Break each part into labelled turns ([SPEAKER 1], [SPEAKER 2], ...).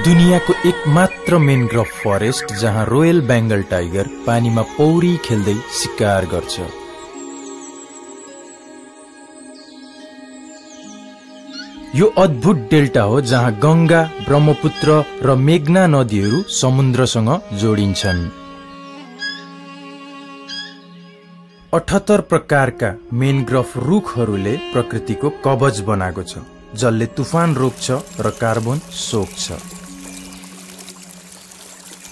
[SPEAKER 1] दुनियाँको एकमात्र मेनग्रोभ फरेस्ट जहाँ रोयल बेंगल टाइगर पानीमा पौडी खेल्दै शिकार गर्छ। यो अद्भुत डेल्टा हो जहाँ गंगा, ब्रह्मपुत्र र मेघना नदीहरू समुद्रसँग जोडिन्छन्। 78 प्रकारका मेनग्रोभ रुखहरूले प्रकृतिको कवच बनाएको छ, जसले तुफान रोक्छ र कार्बन सोक्छ।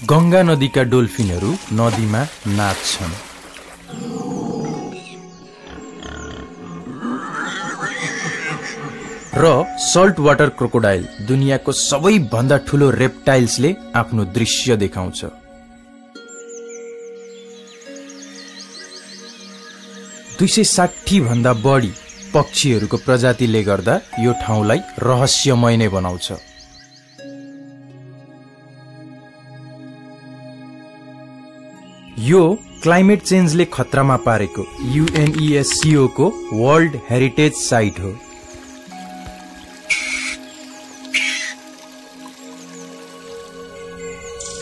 [SPEAKER 1] गंगा नदीका डोल्फिनहरू नदीमा नाच्छन्। र सल्ट वाटर क्रोकोडाइल दुनियाँको सबैभन्दा ठूलो रेप्टाइल्सले आफ्नो दृश्य देखाउँछ। $260 भन्दा बढी पक्षीहरूको प्रजातिले गर्दा यो ठाउँलाई रहस्यमय नै बनाउँछ। यो क्लाइमेट चेन्जले खतरामा पारेको UNESCO को वर्ल्ड हेरिटेज साइट हो।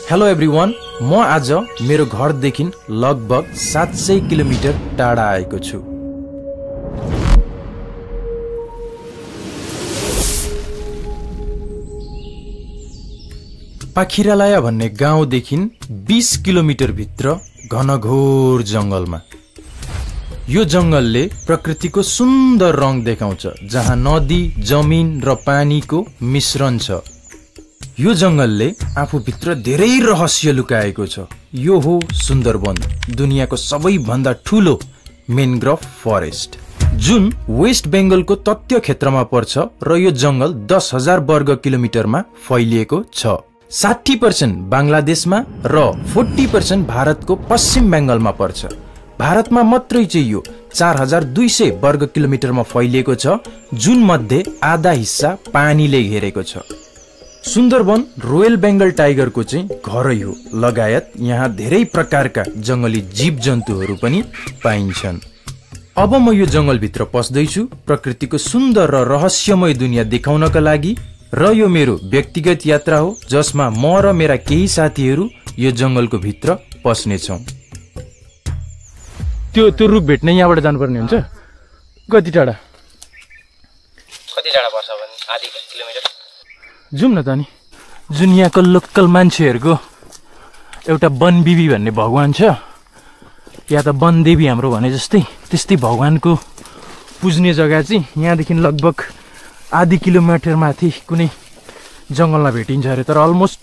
[SPEAKER 1] हेलो एभ्रिवान, म आज मेरो घरदेखि लगभग 700 किलोमिटर टाढा आएको छु। पाखिरालय भन्ने गाउँदेखि 20 किलोमिटर भित्र घनघोर जंगलमा। यो जंगलले प्रकृतिको सुन्दर रंग देखाउँछ, जहाँ नदी, जमिन र पानीको मिश्रण छ। यो जंगलले आफूभित्र धेरै रहस्य लुकाएको छ। यो हो सुन्दरवन, दुनियाँको सबैभन्दा ठूलो मेनग्रोभ फरेस्ट, जुन वेस्ट बेंगलको तथ्य क्षेत्रमा पर्छ र यो जंगल 10,000 वर्ग किलोमिटरमा फैलिएको छ। 60% बांग्लादेशमा र 40% भारतको पश्चिम बेंगलमा पर्छ। भारतमा मात्रै चाहिँ यो 4,200 वर्ग किलोमिटरमा फैलिएको छ, जुन मध्ये आधा हिस्सा पानीले घेरेको छ। सुन्दरवन रोयल बेंगल टाइगरको चाहिँ घरै हो, लगायत यहाँ धेरै प्रकारका जंगली जीव जन्तुहरू पनि पाइन्छन्। अब म यो जंगलभित्र पस्दैछु प्रकृतिको सुन्दर र रहस्यमय दुनियाँ देखाउनका लागि, र यो मेरो व्यक्तिगत यात्रा हो जसमा म र मेरा केही साथीहरू यो जंगलको भित्र पस्नेछौँ।
[SPEAKER 2] त्यो रुख भेट्न यहाँबाट जानुपर्ने हुन्छ। कति टाढा
[SPEAKER 3] पर्छ भने आधी किलोमिटर
[SPEAKER 2] जाउँ न त नि। जुन यहाँको लोकल मान्छेहरूको एउटा वनदेवी भन्ने भगवान छ, या त वनदेवी हाम्रो भने जस्तै, त्यस्तै भगवानको पुज्ने जग्गा चाहिँ यहाँदेखि लगभग आधी किलोमिटर माथि कुनै जंगलमा भेटिन्छ अरे। तर अलमोस्ट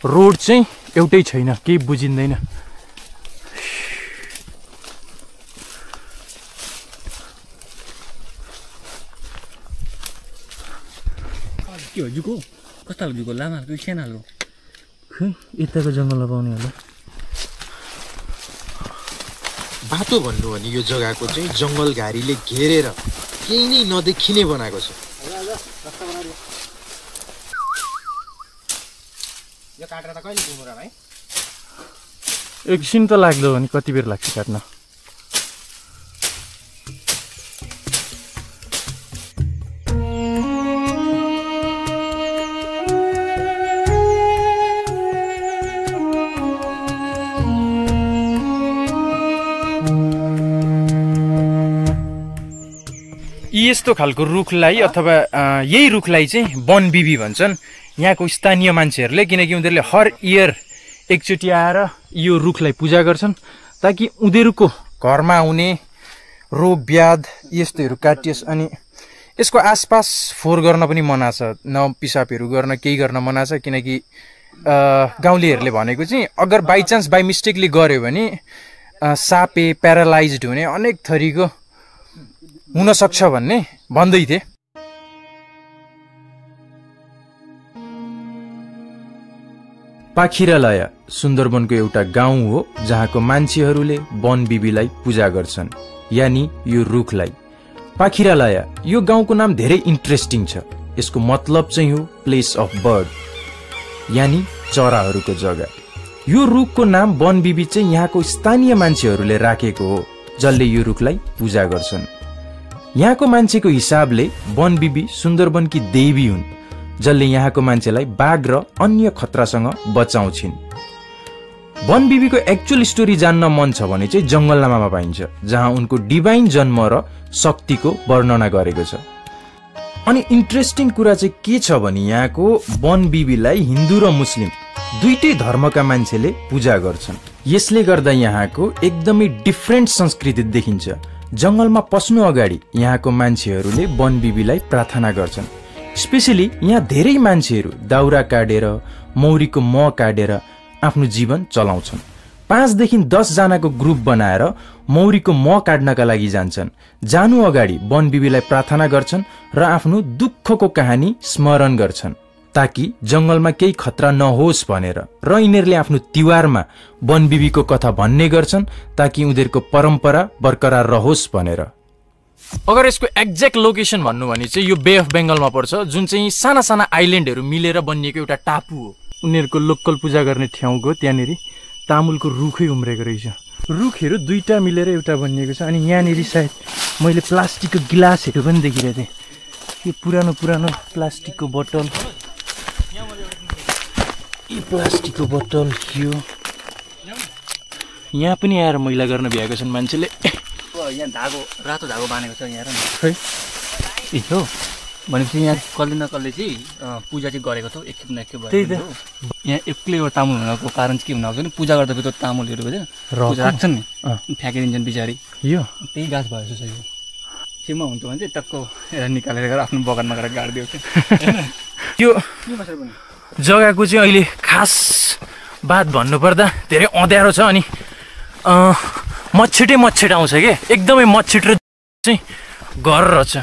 [SPEAKER 2] रोड चाहिँ एउटै छैन, केही बुझिँदैन।
[SPEAKER 3] के हो जुको? कस्तो खालको जुको? लामा खालको सानो खालको?
[SPEAKER 2] खै यताको जंगलमा पाउने होला।
[SPEAKER 1] बाटो भन्नु भने यो जग्गाको चाहिँ जंगल घारीले घेरेर केही नै नदेखिने बनाएको छ।
[SPEAKER 3] यो काटेर त कहिले पुग्नु र भाइ?
[SPEAKER 2] एकछिन त लाग्दो भने कति बेर लाग्छ काट्न।
[SPEAKER 4] यस्तो खालको रुखलाई अथवा यही रुखलाई चाहिँ वनबिबी भन्छन् यहाँको स्थानीय मान्छेहरूले, किनकि उनीहरूले हर इयर एकचोटि आएर यो रुखलाई पूजा गर्छन् ताकि उनीहरूको घरमा आउने रोग व्याध यस्तोहरू काटियोस्। अनि यसको आसपास फोहोर गर्न पनि मना छ, न पिसाबहरू गर्न, केही गर्न मना छ। किनकि गाउँलेहरूले भनेको चाहिँ अगर बाइचान्स बाई मिस्टेकले गर्यो भने सापे, प्यारालाइज्ड हुने अनेक थरीको हुन सक्छ भन्ने भन्दै थिए।
[SPEAKER 1] पाखिरालय सुन्दरवनको एउटा गाउँ हो जहाँको मान्छेहरूले वनबिबीलाई पूजा गर्छन्, यानी यो रुखलाई। पाखिरालय यो गाउँको नाम धेरै इन्ट्रेस्टिङ छ। यसको मतलब चाहिँ हो प्लेस अफ बर्ड, यानी चराहरूको जग्गा। यो रुखको नाम वनबिबी चाहिँ यहाँको स्थानीय मान्छेहरूले राखेको हो, जसले यो रुखलाई पूजा गर्छन्। यहाँको मान्छेको हिसाबले वनबिबी सुन्दरवनकी देवी हुन्, जसले यहाँको मान्छेलाई बाघ र अन्य खतरासँग बचाउँछिन्। बनबिबीको एक्चुअल स्टोरी जान्न मन छ भने चाहिँ जङ्गलनामामा पाइन्छ, जहाँ उनको डिभाइन जन्म र शक्तिको वर्णना गरेको छ। अनि इन्ट्रेस्टिङ कुरा चाहिँ के छ भने यहाँको बनबिबीलाई हिन्दू र मुस्लिम दुईटै धर्मका मान्छेले पूजा गर्छन्। यसले गर्दा यहाँको एकदमै डिफ्रेन्ट संस्कृति देखिन्छ। जंगलमा पस्नु अगाडि यहाँको मान्छेहरूले बनबिबीलाई प्रार्थना गर्छन्। स्पेशली यहाँ धेरै मान्छेहरू दाउरा काटेर मौरीको मह काटेर आफ्नो जीवन चलाउँछन्। 5 देखि 10 जनाको ग्रुप बनाएर मौरीको मह काट्नका लागि जान्छन्। जानु अगाडि बनबिबीलाई प्रार्थना गर्छन् र आफ्नो दुःखको कहानी स्मरण गर्छन् ताकि जंगलमा केही खतरा नहोस् भनेर। र यिनीहरूले आफ्नो तिहारमा बनबिबीको कथा भन्ने गर्छन् ताकि उनीहरूको परम्परा बरकरार रहोस् भनेर।
[SPEAKER 2] अगर यसको एक्ज्याक्ट लोकेसन भन्नु भने चाहिँ यो बे अफ बेङ्गलमा पर्छ, जुन चाहिँ साना साना आइल्यान्डहरू मिलेर बनिएको एउटा टापु हो। उनीहरूको लोकल पूजा गर्ने ठाउँको त्यहाँनिर तामुलको रुखै उम्रेको रहेछ। रुखहरू दुईटा मिलेर एउटा बनिएको छ। अनि यहाँनिर सायद मैले प्लास्टिकको गिलासहरू पनि देखिरहेको थिएँ। यो पुरानो पुरानो प्लास्टिकको बोतल, यो प्लास्टिकको बोतल, यो यहाँ पनि आएर मैला गर्न भ्याएको छन् मान्छेले।
[SPEAKER 3] यहाँ धागो, रातो धागो बानेको छ यहाँ
[SPEAKER 2] खै
[SPEAKER 3] ए हो भनेपछि यहाँ कसले न कसले चाहिँ पूजा चाहिँ गरेको थियो, एकखेप न एकखेप
[SPEAKER 2] त्यही त।
[SPEAKER 3] यहाँ एक्लै एउटा तामुल हुनको कारण चाहिँ के हुन आउँछ नि, पूजा गर्दा फेरि तामुलहरू पूजा राख्छन् नि, फ्याँकिदिन्छन् पछाडि।
[SPEAKER 2] यो
[SPEAKER 3] त्यही गाछ भएको छ यो छेउमा हुन्थ्यो भने चाहिँ टक्क यसलाई निकालेर गएर आफ्नो बगानमा गएर गाडिदियो।
[SPEAKER 2] यो जग्गाको चाहिँ अहिले खास बात भन्नुपर्दा धेरै अँध्यारो छ अनि मच्छिटे आउँछ कि एकदमै मच्छिट र चाहिँ घर रहेछ।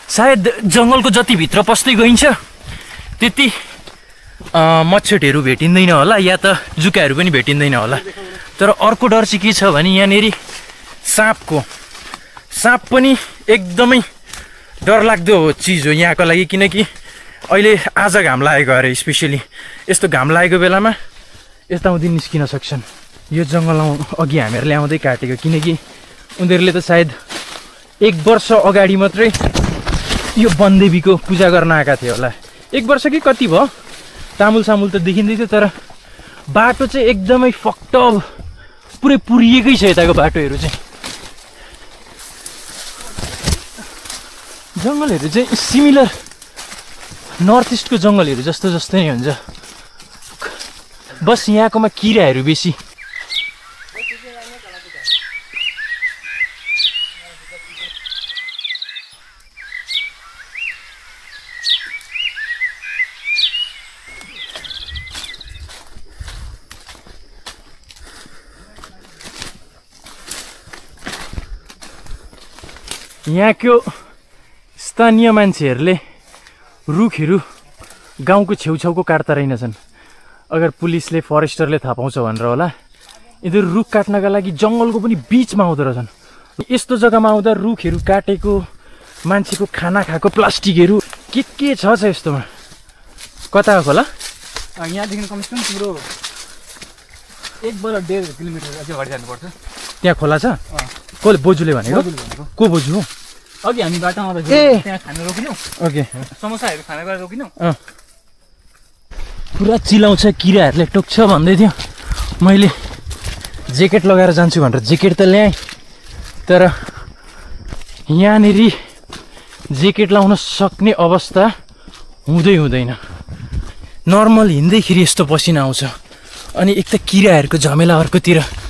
[SPEAKER 2] सायद जङ्गलको जति भित्र पस्दै गइन्छ त्यति मच्छिटहरू भेटिँदैन होला, या त जुकाहरू पनि भेटिँदैन होला। तर अर्को डर चाहिँ के छ भने यहाँनिर साँप पनि एकदमै डरलाग्दो चिज हो यहाँको लागि, किनकि अहिले आज घाम लागेको अरे, स्पेसली यस्तो घाम लागेको बेलामा यताउँदै निस्किन सक्छन्। यो जङ्गल अघि हामीहरूले आउँदै काटेको, किनकि उनीहरूले त सायद 1 वर्ष अगाडि मात्रै यो बनदेवीको पूजा गर्न आएका थिए होला। 1 वर्ष कि कति भयो, तामुल सामुल त देखिँदै थियो, तर बाटो चाहिँ एकदमै फक्टब पुरै पुरिएकै छ। यताको बाटोहरू चाहिँ जङ्गलहरू चाहिँ सिमिलर नर्थ इस्टको जङ्गलहरू जस्तै नै हुन्छ, बस यहाँकोमा किराहरू बेसी। यहाँको स्थानीय मान्छेहरूले रुखहरू गाउँको छेउछाउको काट्दा रहेनछन्। अगर पुलिसले फरेस्टरले थाहा पाउँछ भनेर होला, यिनीहरू रुख काट्नका लागि जङ्गलको पनि बिचमा आउँदो रहेछन्। यस्तो जग्गामा आउँदा रुखहरू काटेको, मान्छेको खाना खाएको प्लास्टिकहरू के छ यस्तोमा। कता होला
[SPEAKER 3] यहाँदेखि कमसेकम तिम्रो 1.5 किलोमिटर अगाडि जानुपर्छ।
[SPEAKER 2] त्यहाँ खोला छ? कसले बोजूले भनेको? को बोजू हो?
[SPEAKER 3] अघि हामी बाटोमा आउँदा त्यहाँ खाना रोकिनौँ,
[SPEAKER 2] ओके
[SPEAKER 3] समोसाहरू खाना गएर रोकिनौँ।
[SPEAKER 2] पुरा चिलाउँछ, किराहरूले टोक्छ भन्दै थियो। मैले ज्याकेट लगाएर जान्छु भनेर ज्याकेट त ल्याएँ, तर यहाँनिर ज्याकेट लाउन सक्ने अवस्था हुँदैन। नर्मल हिँड्दैखेरि यस्तो पसिना आउँछ, अनि एक त किराहरूको झमेला अर्कोतिर।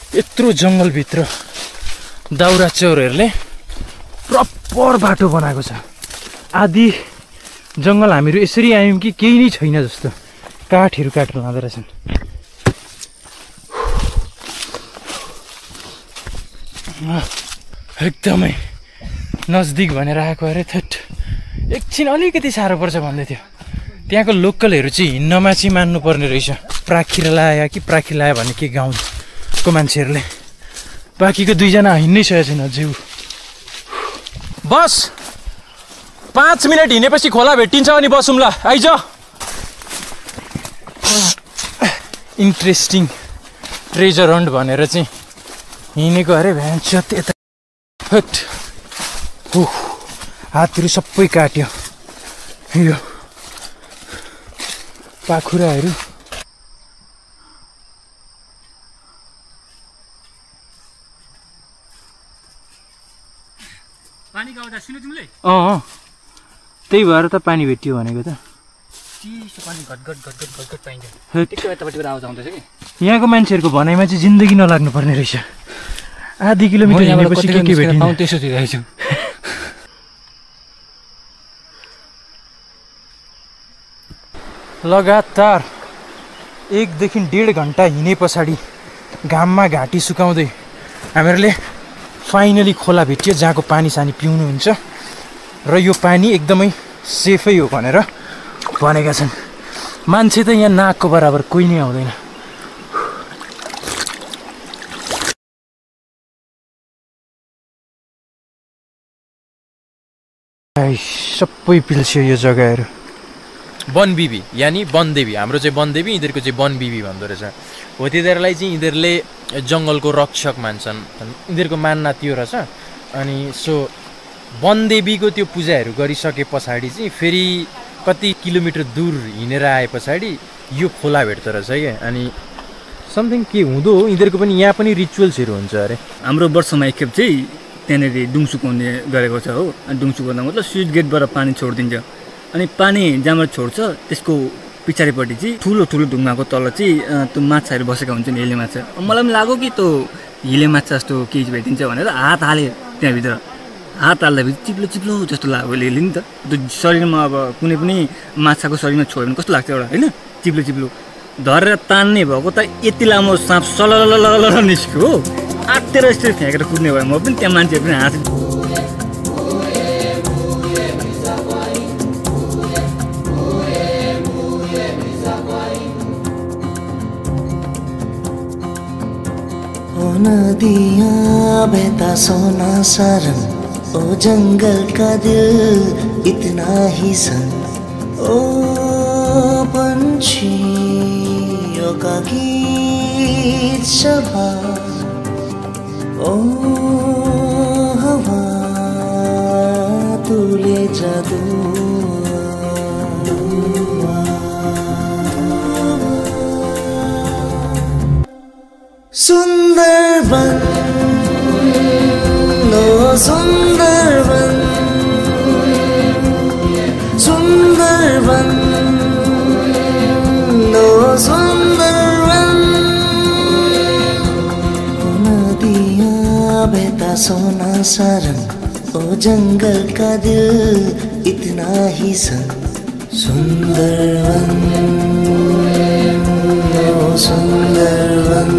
[SPEAKER 2] यत्रो जङ्गलभित्र दाउरा चौरहरूले प्रपर बाटो बनाएको छ। आधी जङ्गल हामीहरू यसरी आयौँ कि केही नै छैन जस्तो, काठहरू काटेर लाँदो रहेछन्। एकदमै नजदिक भनेर आएको अरे, थेट एकछिन अलिकति साह्रो पर्छ भन्दै थियो। त्यहाँको लोकलहरू चाहिँ हिँड्नमा चाहिँ मान्नुपर्ने रहेछ। प्राखिर लायो कि प्राखिर लायो भने के गाउँको मान्छेहरूले
[SPEAKER 4] बाँकीको 2 जना हिँड्नै सकेको छैन अझै। बस 5 मिनट हिँडेपछि खोला भेटिन्छ अनि बसौँ ल, आइज। इन्ट्रेस्टिङ ट्रेजर हन्ट भनेर चाहिँ हिँडेको अरे भ्यान्छ त्यता। हातहरू सबै काट्यो यो पाखुराहरू।
[SPEAKER 3] पानीको आवाज सुन्यो तिमीले?
[SPEAKER 4] त्यही भएर त पानी भेटियो भनेको त।
[SPEAKER 3] चिसो पानी घटघट घटघट घटघट पाइन्छ। ठिक्क यतापट्टिबाट आवाज आउँदैछ कि
[SPEAKER 4] यहाँको मान्छेहरूको भनाइमा चाहिँ जिन्दगी नलाग्नु पर्ने रहेछ। आधी किलोमिटर हिँडेपछि के भेटिन्छ
[SPEAKER 3] त्यसो दिइरहेको छु।
[SPEAKER 4] लगातार 1 देखि 1.5 घन्टा हिँडे पछाडि घाममा घाँटी सुकाउँदै हामीहरूले फाइनली खोला भेटियो जहाँको पानी सानी पिउनुहुन्छ र यो पानी एकदमै सेफै हो भनेर भनेका छन्। मान्छे त यहाँ नाकको बराबर कोही नै आउँदैन। सबै पिल्स्यो यो जग्गाहरू। वनबिबी यानि वनदेवी, हाम्रो चाहिँ वनदेवी, यिनीहरूको चाहिँ वनबिबी भन्दो रहेछ हो। तिनीहरूलाई चाहिँ यिनीहरूले जङ्गलको रक्षक मान्छन्, यिनीहरूको मान्ना त्यो रहेछ। अनि सो वनदेवीको त्यो पूजाहरू गरिसके पछाडि चाहिँ फेरि कति किलोमिटर दूर हिँडेर आए पछाडि यो खोला भेट्दो रहेछ क्या। अनि समथिङ के हुँदो हो, यिनीहरूको पनि यहाँ पनि रिचुअल्सहरू हुन्छ अरे।
[SPEAKER 3] हाम्रो वर्षमा एकखेप चाहिँ त्यहाँनिर डुङसुक हुने गरेको छ हो। अनि डुङसुक भन्दा मतलब स्विच गेटबाट पानी छोडिदिन्छ। अनि पानी जहाँबाट छोड्छ त्यसको पछाडिपट्टि चाहिँ ठुलो ठुलो ढुङ्गाको तल चाहिँ त्यो माछाहरू बसेका हुन्छन्, हिले माछा। मलाई पनि लाग्यो कि त्यो हिले माछा जस्तो केही भेटिन्छ भनेर हात हालेँ त्यहाँभित्र। हात हाल्दाखेरि चिप्लो चिप्लो जस्तो लाग्यो हिले नि त। त्यो शरीरमा अब कुनै पनि माछाको शरीरमा छोड्यो भने कस्तो लाग्छ एउटा, होइन? चिप्लो चिप्लो धरेर तान्ने भएको त यति लामो साँप सलल निस्क्यो हो। आत्तेर यस्तो फ्याँकेर कुद्ने भयो। म पनि त्यहाँ मान्छेहरू पनि हाँस।
[SPEAKER 5] नदियाँ बहता सोना सारन, ओ जंगल का दिल इतना ही सन, ओ पंछियों का गीत शबा, ओ हवा तू ले जा सुंदरबन, ओ सुंदरबन, सुंदरबन, ओ सुंदरबन। नदियाँ बहता सोना सारन, ओ जंगल का दिल इतना ही सन, सुंदरबन, ओ सुंदरबन।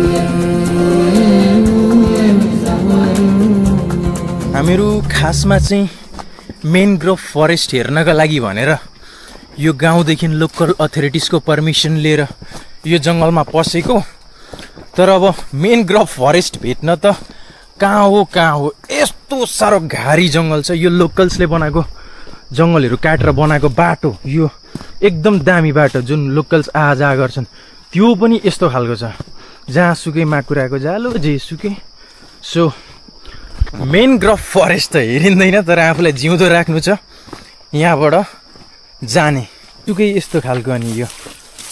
[SPEAKER 4] हामीहरू खासमा चाहिँ मेनग्रोभ फरेस्ट हेर्नका लागि भनेर यो गाउँदेखि लोकल अथोरिटिजको पर्मिसन लिएर यो जङ्गलमा पसेको। तर अब मेनग्रोभ फरेस्ट भेट्न त कहाँ हो, यस्तो साह्रो घारी जङ्गल छ। यो लोकल्सले बनाएको जङ्गलहरू काटेर बनाएको बाटो, यो एकदम दामी बाटो जुन लोकल्स आजा गर्छन्, त्यो पनि यस्तो खालको छ जहाँ सुकै माकुराको जालो जे सुकै। सो मेनग्रोभ फरेस्ट त हेरिँदैन, तर आफूलाई जिउँदो राख्नु छ यहाँबाट जाने। सुकै यस्तो खालको। अनि यो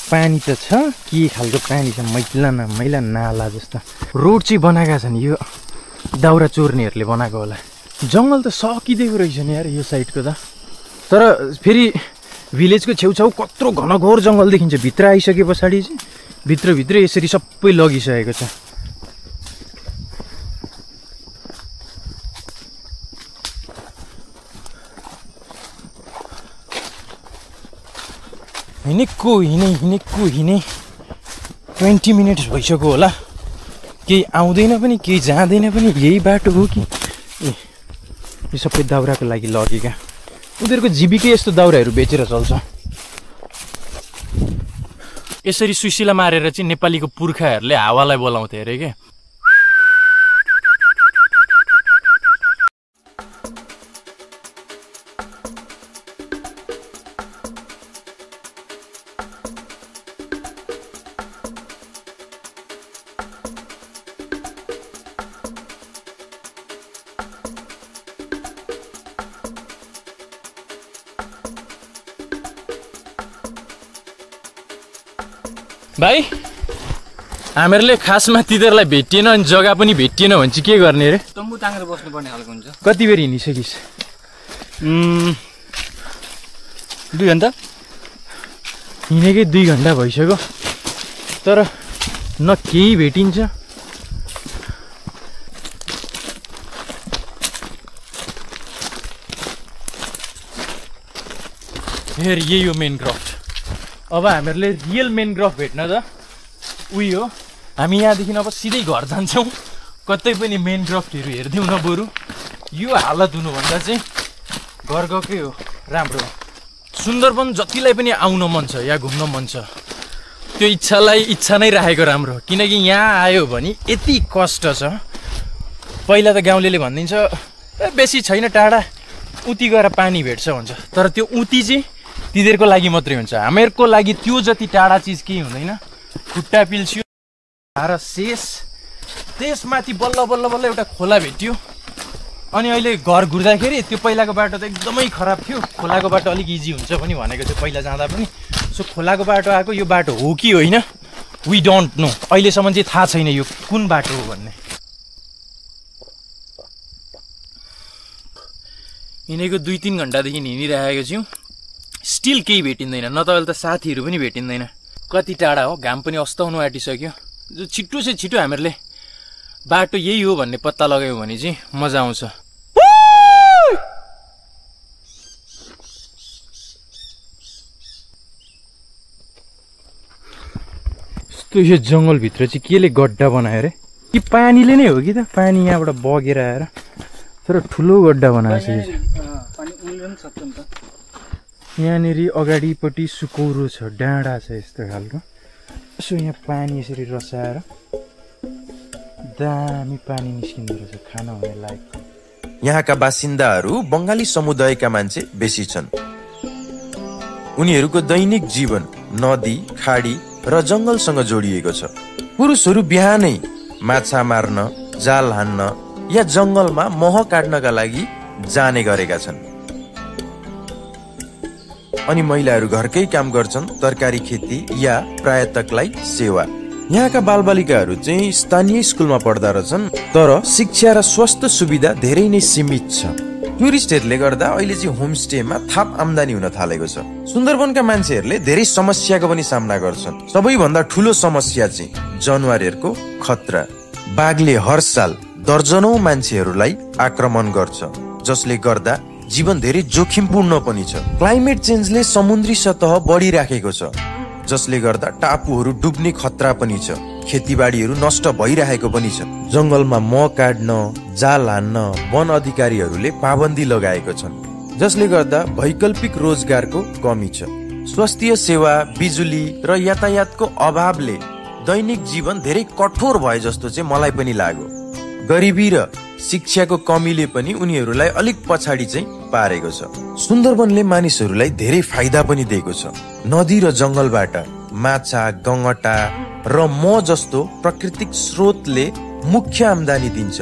[SPEAKER 4] पानी त छ, के खालको पानी छ, मैला नाला जस्तो। रोड चाहिँ बनाएका छन्, यो दाउरा चोर्नेहरूले बनाएको होला। जङ्गल त सकिदिएको रहेछ नि यार यो साइडको त। तर फेरि भिलेजको छेउछाउ कत्रो घनघोर जङ्गल देखिन्छ। भित्र आइसके पछाडि चाहिँ भित्रभित्र यसरी सबै लगिसकेको छ। हिँडे 20 मिनट्स भइसक्यो होला। केही आउँदैन पनि केही जाँदैन पनि, यही बाटो हो कि? यो सबै दाउराको लागि लगेका। उनीहरूको जीविकै यस्तो दाउराहरू बेचेर चल्छ। यसरी सुसिला मारेर चाहिँ नेपालीको पुर्खाहरूले हावालाई बोलाउँथे अरे क्या।
[SPEAKER 2] भाइ हामीहरूले खासमा तिनीहरूलाई भेटिएन अनि जग्गा पनि भेटिएन भने चाहिँ के गर्ने रे?
[SPEAKER 3] तम्बु तानेर बस्नुपर्ने खालको हुन्छ।
[SPEAKER 2] कति बेर हिँडिसकिस्?
[SPEAKER 3] 2 घन्टा
[SPEAKER 2] हिँडेकै 2 घन्टा भइसक्यो तर न केही भेटिन्छ हेर यही हो मेनग्रोभ। अब हामीहरूले रियल मेनग्रोभ भेट्न त उही हो। हामी यहाँदेखि अब सिधै घर जान्छौँ, कतै पनि मेनग्रोभहरू हेर्दैनौँ न। बरु यो हालत हुनुभन्दा चाहिँ घर गएकै हो राम्रो। सुन्दरवन जतिलाई पनि आउन मन छ, या घुम्न मन छ, त्यो इच्छालाई इच्छा नै राखेको राम्रो। किनकि यहाँ आयो भने यति कष्ट छ। पहिला त गाउँलेले भनिदिन्छ बेसी छैन टाढा, उति गएर पानी भेट्छ भन्छ। तर त्यो उति चाहिँ तिनीहरूको लागि मात्रै हुन्छ, हामीहरूको लागि त्यो जति टाढा चिज केही हुँदैन। खुट्टा पिल्स्यो र शेष त्यसमाथि बल्ल बल्ल बल्ल एउटा खोला भेट्यो। अनि अहिले घर घुर्दाखेरि त्यो पहिलाको बाटो त एकदमै खराब थियो, खोलाको बाटो अलिक इजी हुन्छ पनि भनेको थियो पहिला जाँदा पनि। सो खोलाको बाटो आएको, यो बाटो हो कि होइन वी डोन्ट नो, अहिलेसम्म चाहिँ थाहा छैन यो कुन बाटो हो भन्ने। हिँडेको 2-3 घन्टादेखि हिँडिरहेको छौँ, स्टिल केही भेटिँदैन। न त अहिले त साथीहरू पनि भेटिँदैन। कति टाढा हो, घाम पनि अस्ताउनु आँटिसक्यो। छिट्टो से छिटो हामीहरूले बाटो यही हो भन्ने पत्ता लगायो भने चाहिँ मजा आउँछ। यस्तो यो जङ्गलभित्र चाहिँ केले गड्डा बनायो रे? कि पानीले नै हो कि त? पानी यहाँबाट बगेर आएर तर ठुलो गड्डा बनाएको छ। यहाँनिर अगाडिपट्टि सुकौरो छ, डाँडा छ यस्तो खालको। यसो यहाँ पानी यसरी रसाएर दामी पानी निस्किँदो रहेछ खाना हुने लायक।
[SPEAKER 6] यहाँका बासिन्दाहरू बङ्गाली समुदायका मान्छे बेसी छन्। उनीहरूको दैनिक जीवन नदी, खाडी र जङ्गलसँग जोडिएको छ। पुरुषहरू बिहानै माछा मार्न, जाल हान्न या जङ्गलमा मह काट्नका लागि जाने गरेका छन्। अनि महिलाहरू घरकै काम गर्छन्, तरकारी खेती या पर्यटकलाई सेवा। यहाँका बालबालिकाहरू चाहिँ स्थानीय स्कुलमा पढ्दा रहेछन्, तर शिक्षा र स्वास्थ्य सुविधा धेरै नै सीमित छ। टुरिस्टहरूले गर्दा अहिले चाहिँ होमस्टेमा थाप आम्दानी हुन थालेको छ। सुन्दरवनका मान्छेहरूले धेरै समस्याको पनि सामना गर्छन्। सबैभन्दा ठुलो समस्या चाहिँ जनावरहरूको खतरा। बाघले हर साल दर्जनौं मान्छेहरूलाई आक्रमण गर्छ, जसले गर्दा जीवन धेरै जोखिमपूर्ण पनि छ। क्लाइमेट चेन्जले समुद्री सतह बढिराखेको छ, जसले गर्दा टापुहरू डुब्ने खतरा पनि छ। खेतीबाडीहरू नष्ट भइरहेको पनि छ। जङ्गलमा मह काट्न, जाल हान्न वन अधिकारीहरूले पाबन्दी लगाएको छन्, जसले गर्दा वैकल्पिक रोजगारको कमी छ। स्वास्थ्य सेवा, बिजुली र यातायातको अभावले दैनिक जीवन धेरै कठोर भए जस्तो चाहिँ मलाई पनि लाग्यो। गरिबी र शिक्षाको कमीले पनि उनीहरूलाई अलिक पछाडि चाहिँ पारेको छ। सुन्दरवनले मानिसहरूलाई धेरै फाइदा पनि दिएको छ। नदी र जङ्गलबाट माछा, गङ्गटा र मह जस्तो प्राकृतिक स्रोतले मुख्य आम्दानी दिन्छ,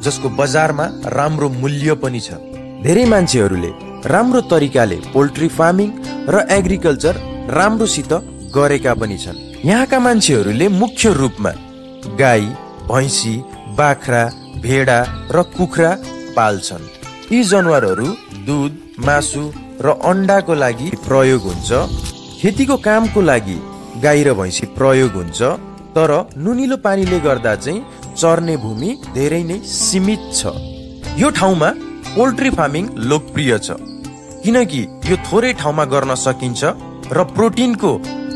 [SPEAKER 6] जसको बजारमा राम्रो मूल्य पनि छ। धेरै मान्छेहरूले राम्रो तरिकाले पोल्ट्री फार्मिङ र एग्रिकल्चर राम्रोसित गरेका पनि छन्। यहाँका मान्छेहरूले मुख्य रूपमा गाई, भैँसी, बाख्रा, भेडा र कुखुरा पाल्छन्। यी जनावरहरू दुध, मासु र अण्डाको लागि प्रयोग हुन्छ। खेतीको कामको लागि गाई र भैँसी प्रयोग हुन्छ, तर नुनिलो पानीले गर्दा चाहिँ चर्ने भूमि धेरै नै सीमित छ। यो ठाउँमा पोल्ट्री फार्मिङ लोकप्रिय छ, किनकि यो थोरै ठाउँमा गर्न सकिन्छ र प्रोटिनको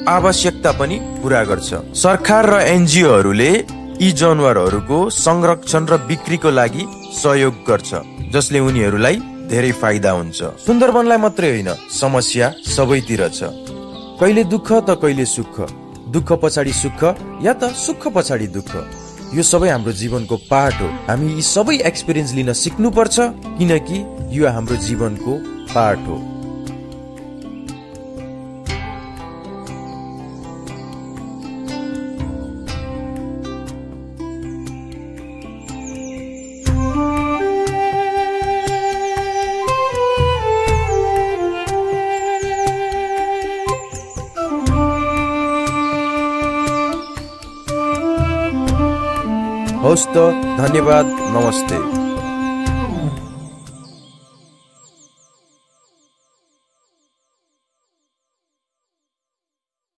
[SPEAKER 6] आवश्यकता पनि पूरा गर्छ। सरकार र एनजिओहरूले यी जनावरहरूको संरक्षण र बिक्रीको लागि सहयोग गर्छ, जसले उनीहरूलाई धेरै फाइदा हुन्छ। सुन्दरवनलाई मात्रै होइन, समस्या सबैतिर छ। कहिले दुःख त कहिले सुख, दुःख पछाडि सुख या त सुख पछाडि दुःख। यो सबै हाम्रो जीवनको पार्ट हो। हामी यी सबै एक्सपिरियन्स लिन सिक्नुपर्छ, किनकि यो हाम्रो जीवनको पार्ट हो। हौस् त, धन्यवाद, नमस्ते।